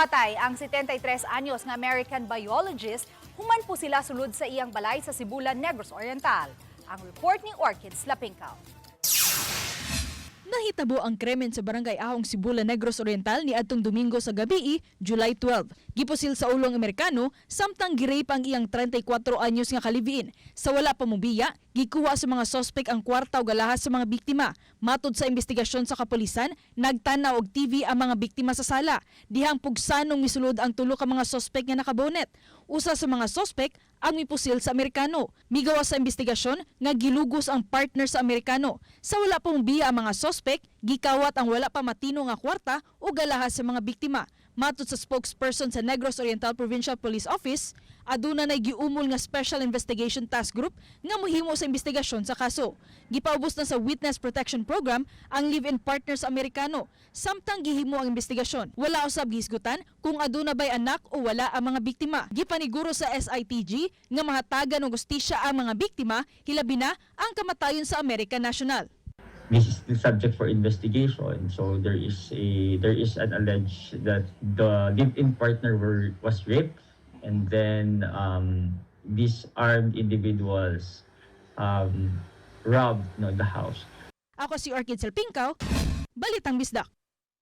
Patay ang 73 anyos nga American biologist human pusila sulod sa iyang balay sa Sibulan, Negros Oriental. Ang report ni Orchids Lapingkaw. Nahitabo ang krimen sa Barangay Ahong, Sibulan, Negros Oriental ni adtong Domingo sa gabi, July 12. Gipusil sa ulong Amerikano samtang girape ang iyang 34 anyos nga ka-live-in. Sa wala pa mubiya, gikuha sa mga sospek ang kwarta ug alahas sa mga biktima. Matod sa investigasyon sa kapulisan, nagtanaw og TV ang mga biktima sa sala. Dihang pugsanong misulod ang tulo ka mga sospek nga nakabonet. Usa sa mga sospek ang mipusil sa Amerikano. Migawas sa investigasyon nga gilugos ang partner sa Amerikano. Sa wala pa mobiya ang mga sospek, gikawat ang wala pa matino nga kwarta ug alahas sa mga biktima. Matod sa spokesperson sa Negros Oriental Provincial Police Office, aduna nay giumol nga Special Investigation Task Group nga mohimo sa investigasyon sa kaso. Gipaubos na sa Witness Protection Program ang live-in partner sa Amerikano samtang gihimo ang investigasyon. Wala usab gihisgutan kung aduna bay anak o wala ang mga biktima. Gipaniguro sa SITG nga mahatagan og hustisya ang mga biktima, hilabi na ang kamatayon sa American National. This is the subject for investigation. So there is an alleged that the live-in partner were was raped, and then these armed individuals robbed, no, the house. Ako si Orchid Salpingkaw, Balitang Bisdak.